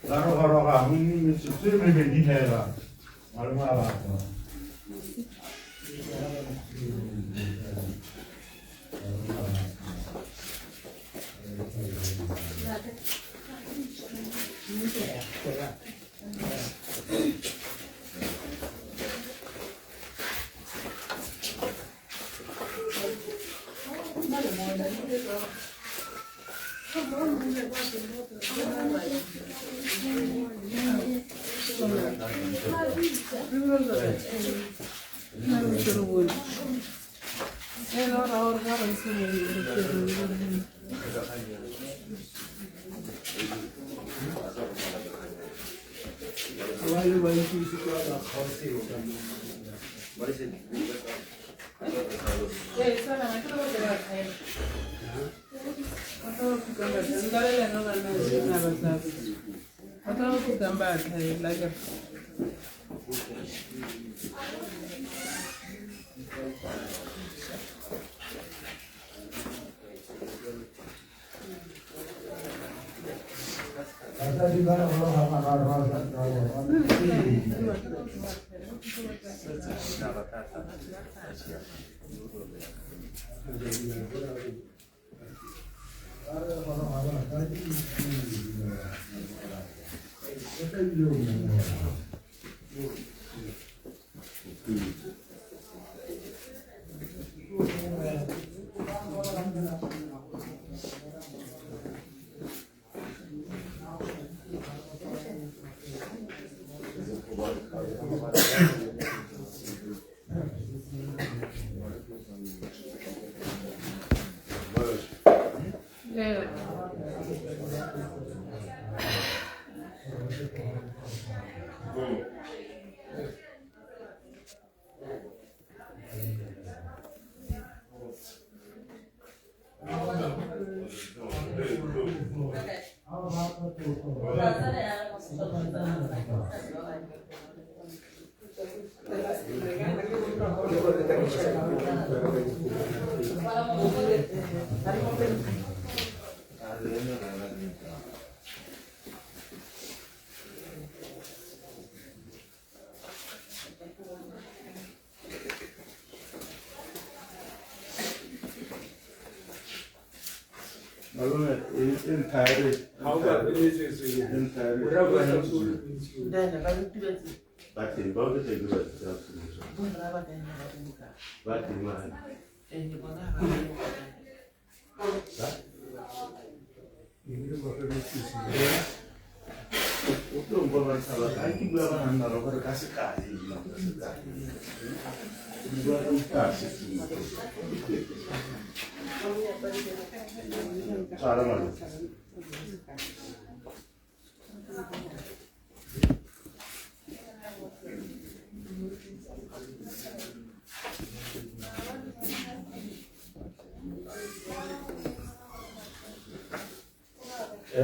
La roga-roga metsotso e mebedi fela malome a batho.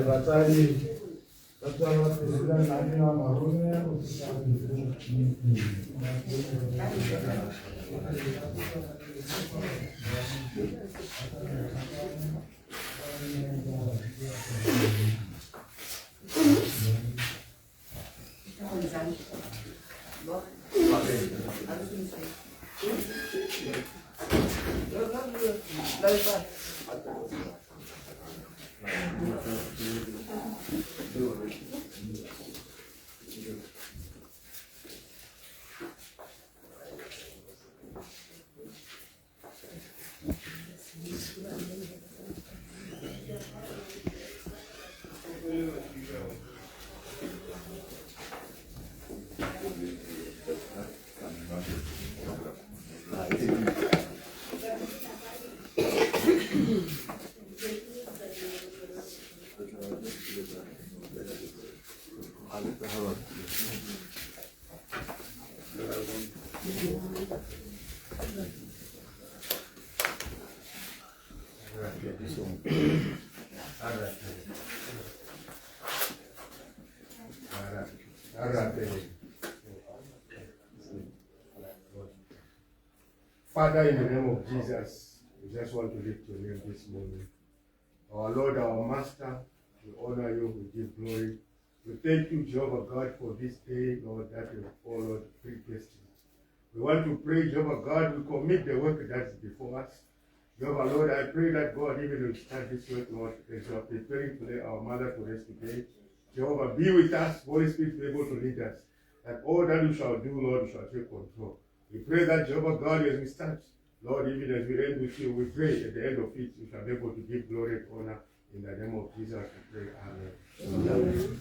Batsadi ba tswa president Nani wa Marume o Father, in the name of Jesus, we just want to lift your name this morning. Our Lord, our Master, we honor you, we give glory. We thank you, Jehovah God, for this day, Lord, that you have followed predestined. We want to pray, Jehovah God, we commit the work that's before us. Jehovah Lord, I pray that God, even we start this work, Lord, as you are preparing to lay our mother to rest today, Jehovah, be with us, Holy Spirit, be able to lead us. That all that we shall do, Lord, we shall take control. We pray that Jehovah God, as we start, Lord, even as we end with you, we pray at the end of it, we shall be able to give glory and honor. In the name of Jesus, we pray. Amen. Amen.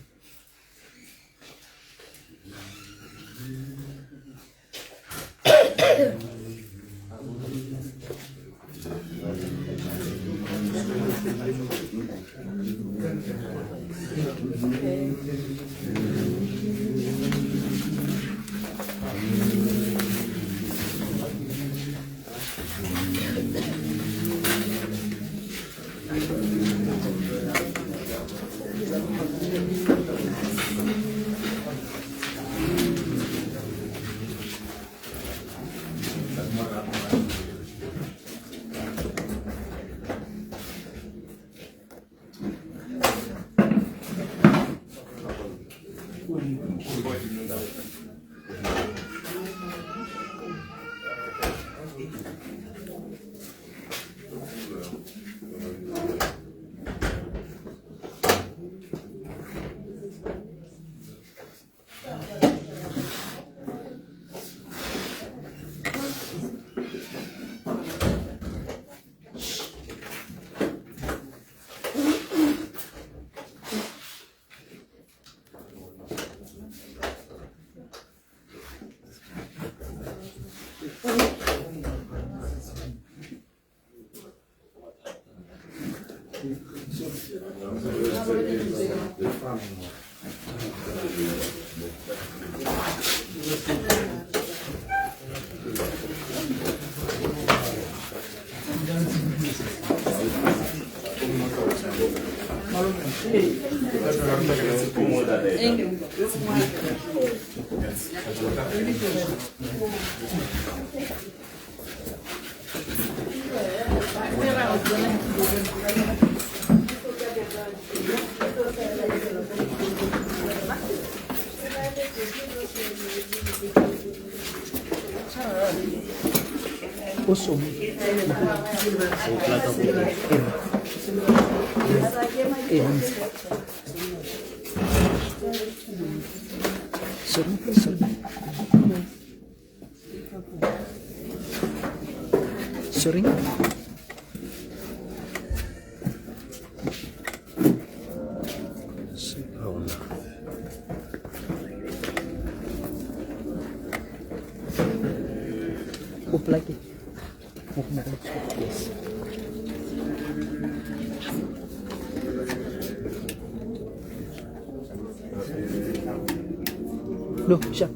Loh, siya.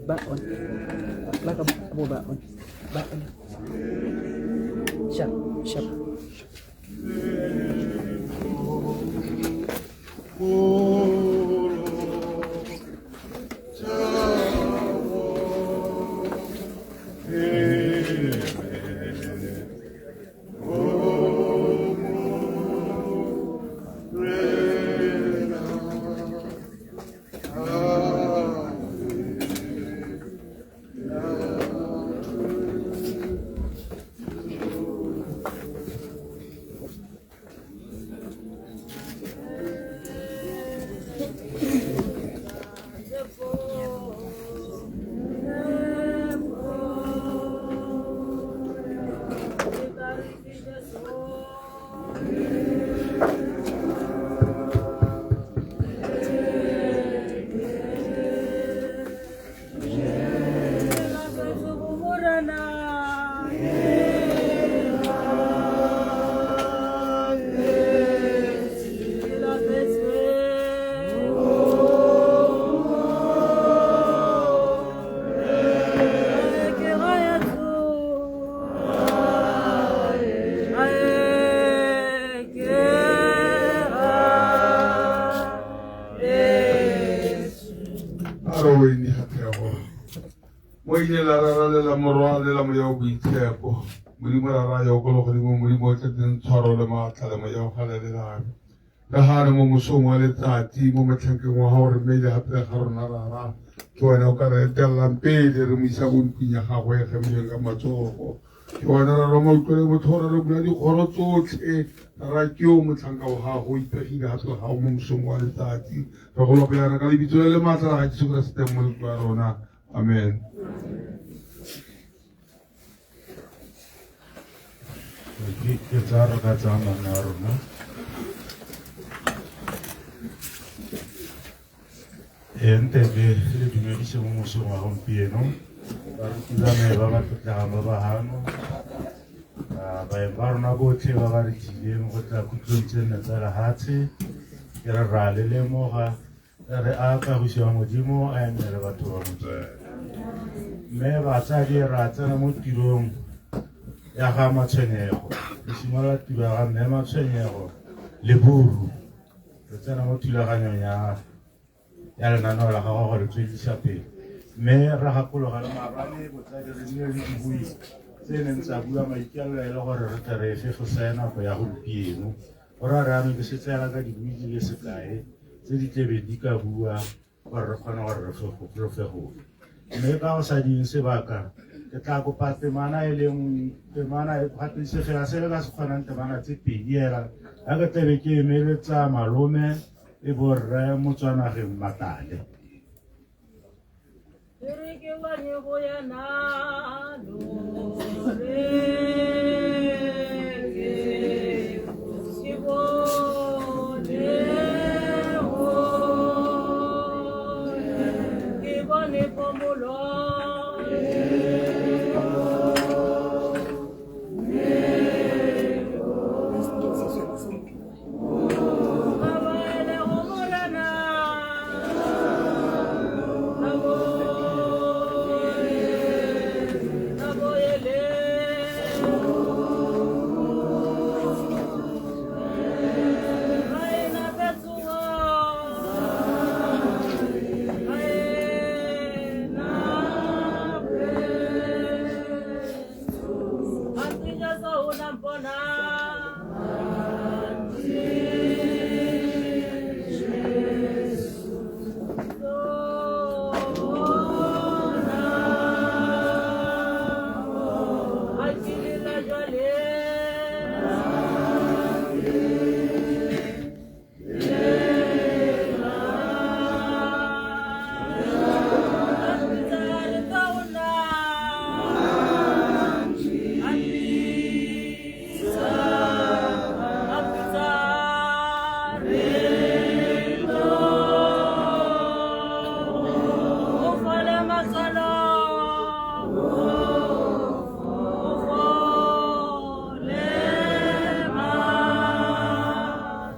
Baon. Plaka mo baon. Baon. Siya, siya. A re oeng digathego. Mo ineng la Rara le la Morwa le la Moya o Boitshepo. Modimo Rara yo o ko legodimong, Modimo o tletseng tshwaro le maatla le Moya o galalelang. Re gane mo mosong wa letsatsi mo motlhankeng wa gago re mmeile gape le ga rona Rara. Ke wena o ka re etelelang pele re mo isa ko ntlong ya gagwe e gemilweng ka matsogo. Ke wena Rara mautlwele botlhoko re bula dikgoro tsotlhe. Rara ke yo motlhanka wa gago o ipegile gape le gago mo mosong wa letsatsi. Re go lopa yana ka lebitso le le maatla la ga Jesu Keresete Mmoloki wa rona. Amen. Ke tsaya re ka tsaya manna a rona. Ee, ntebe le dumedise mo mosong wa gompieno baruti ba me ba ba tlotlegang ba ba hano, baeng ba rona botlhe ba ba re tlileng go tla khutlong tse nne tsa lehatshe. Ke re ra le lemoga, re a kagiso ya Modimo a eme le batho ba Modimo. Mme batsadi ra tsena mo tirong ya ga Matshwenyego, re simolola tiro ya ga mme Matshwenyego le Buru. Re tsena mo thulaganyong ya ya lenaneo la gagwe go le tswedisa pele. Mme re gakologelwe maabane botsadi re nnile le dibui tse neng tsa bua maikaelelo e le gore re tle re fefose nako ya gompieno. Go raya re ano ke se tseela ka dibui di le sekae tse di tlebeng di ka bua gore re kgone gore re fegoge. Mme ka go sa ding sebaka ke tla kopa temana e leng temana e gape sefela se le ka se kgonang temana tse pedi hela ga ke tlebe ke emeletsa malome e borre Motswanageng Matale.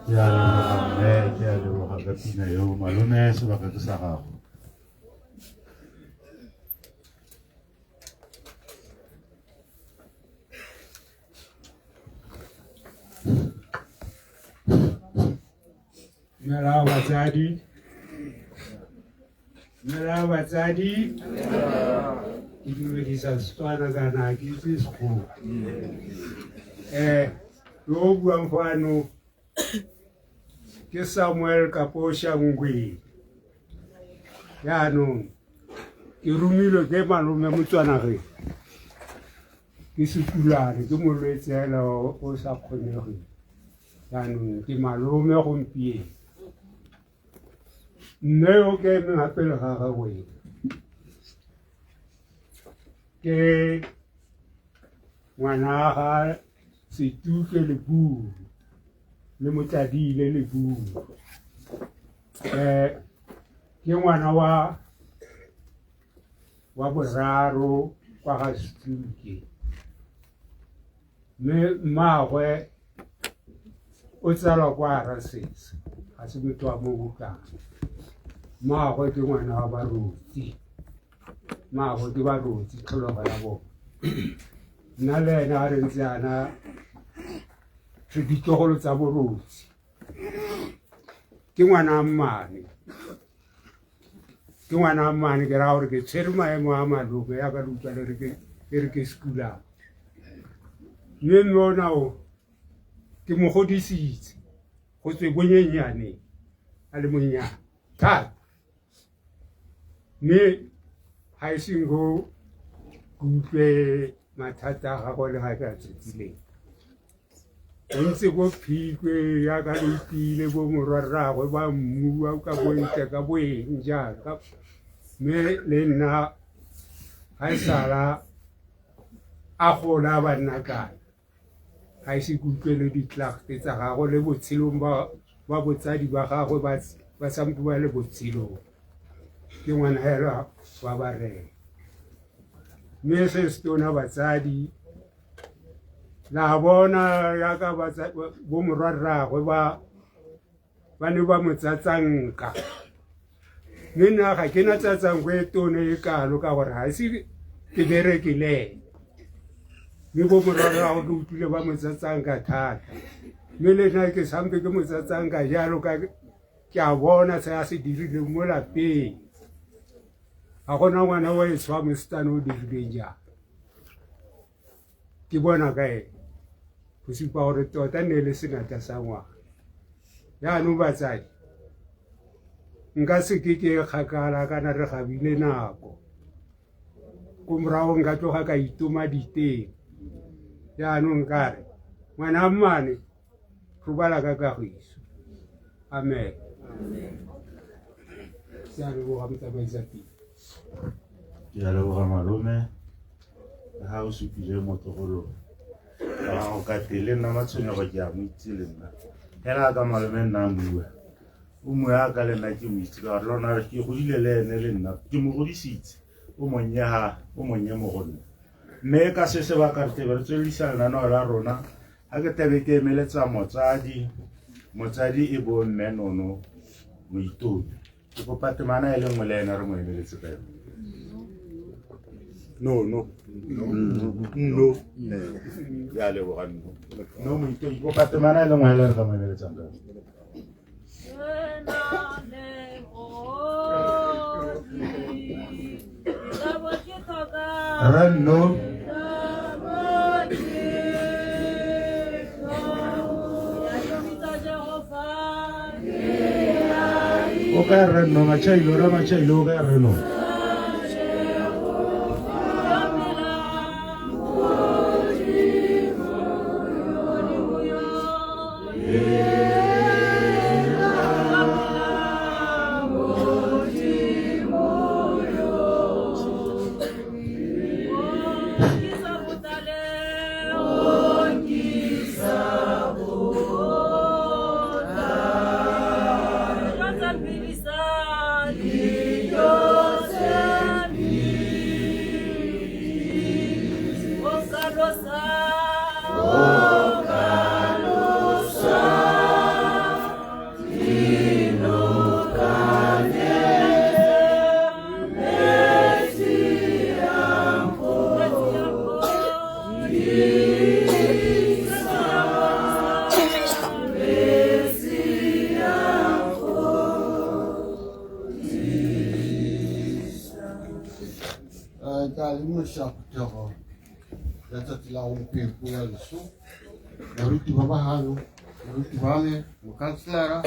Ke a leboga mme, ke a leboga ka pina eo malome, sebaka ke sa gago. Dumela batsadi. Dumela batsadi. Ke dumedisa Setswana kana ke itse Sekgowa. Yo o buang fano ke Samuel Kaposha Ngweng. Jaanong ke romilwe ke malome Motswanageng. Ke sekulane, ke molwetse hela o sa kgonegeng. Jaanong ke malome gompieno. Mme yo ke emeng gape le ga gagwe ke ngwana ga Setuke Leburu le Motladile Leburu. Ke ngwana wa boraro kwa ga Setuke. Mme mmaagwe o tsalwa kwa Rasese, ga se motho wa mo Bokang. Mmaagwe ke ngwana wa Barotsi, mmaagwe ke Barotsi tlholego ya bone. Nna le ene ga re ntse yana re ditlogolo tsa Borotsi. Ke ngwana wa mmane. Ke ngwana mmane ke raya gore ke tshwere maemo a malome yaka le utlwa le re ke sekulang. Mme mme ona o ke mo godisitse go tswe bonyenyaneng a le monnyane thata. Mme ga e seng go ke utlwe mathata a gagwe le ga ke a tsotsileng. O ntse ko Phikwe yaka le utlwile bo morwarraagwe ba mmua ka bontle ka boeng jaaka. Mme le nna ga e sala a gola ba nna kana. Ga e se ke utlwe le ditlagte tsa gagwe le botshelong ba botsadi ba gagwe ba sampe ba le botshelong. Ke ngwana hela wa barena. Mme se se tona batsadi la bona yaka bo morwarraagwe ba ne ba mo tsatsanka. Mme nna ga ke na tsatsanko e tona e kalo ka gore ga se ke bereke le ene. Mme bo morwarraagwe ke utlwile ba mo tsatsanka thata. Mme le nna ke sampe ke mo tsatsanka jalo ka ke a bona se a se dirileng mo lapeng. Ga gona ngwana wa etsho wa mosetsana o dirileng jalo. Ke bona ka ene go supa gore tota ne le senatla sa ngwana. Jaanong batsadi nka se ke ke kgakala kana re gabile nako. Ko morago nka tloga ka itoma diteng. Jaanong ka re ngwana mmane robala ka kagiso. Amen. Ke a leboga motsamaisa pele. Ke a leboga malome. Le ga o supile motlogolo wa gago ka teng le nna matshwenyego ke a mo itse le nna. Fela ka malome nna a mmua. O mmua ka le nna ke mo itse ka gore le ona ke godile le ene le nna ke mo godisitse. O monnye ga o monnye mo go nna. Mme ka se sebaka re tlebe re tsweledisa lenaneo la rona. Ga ke tlabe ke emeletsa motsadi, motsadi e bo mme Nono Moitoi. Ke kopa temana e le nngwe le ena re mo emeletse ka yone. No. Ke a leboga nno. No Moitoi, ke kopa temana e le nngwe le re ka mo emeletsang ka yone. Rre Nno. O kae Rre Nno? Machailo, Rre Machailo, o kae Rre Nno? Baruti ba ba hano, baruti ba me, mokanselara.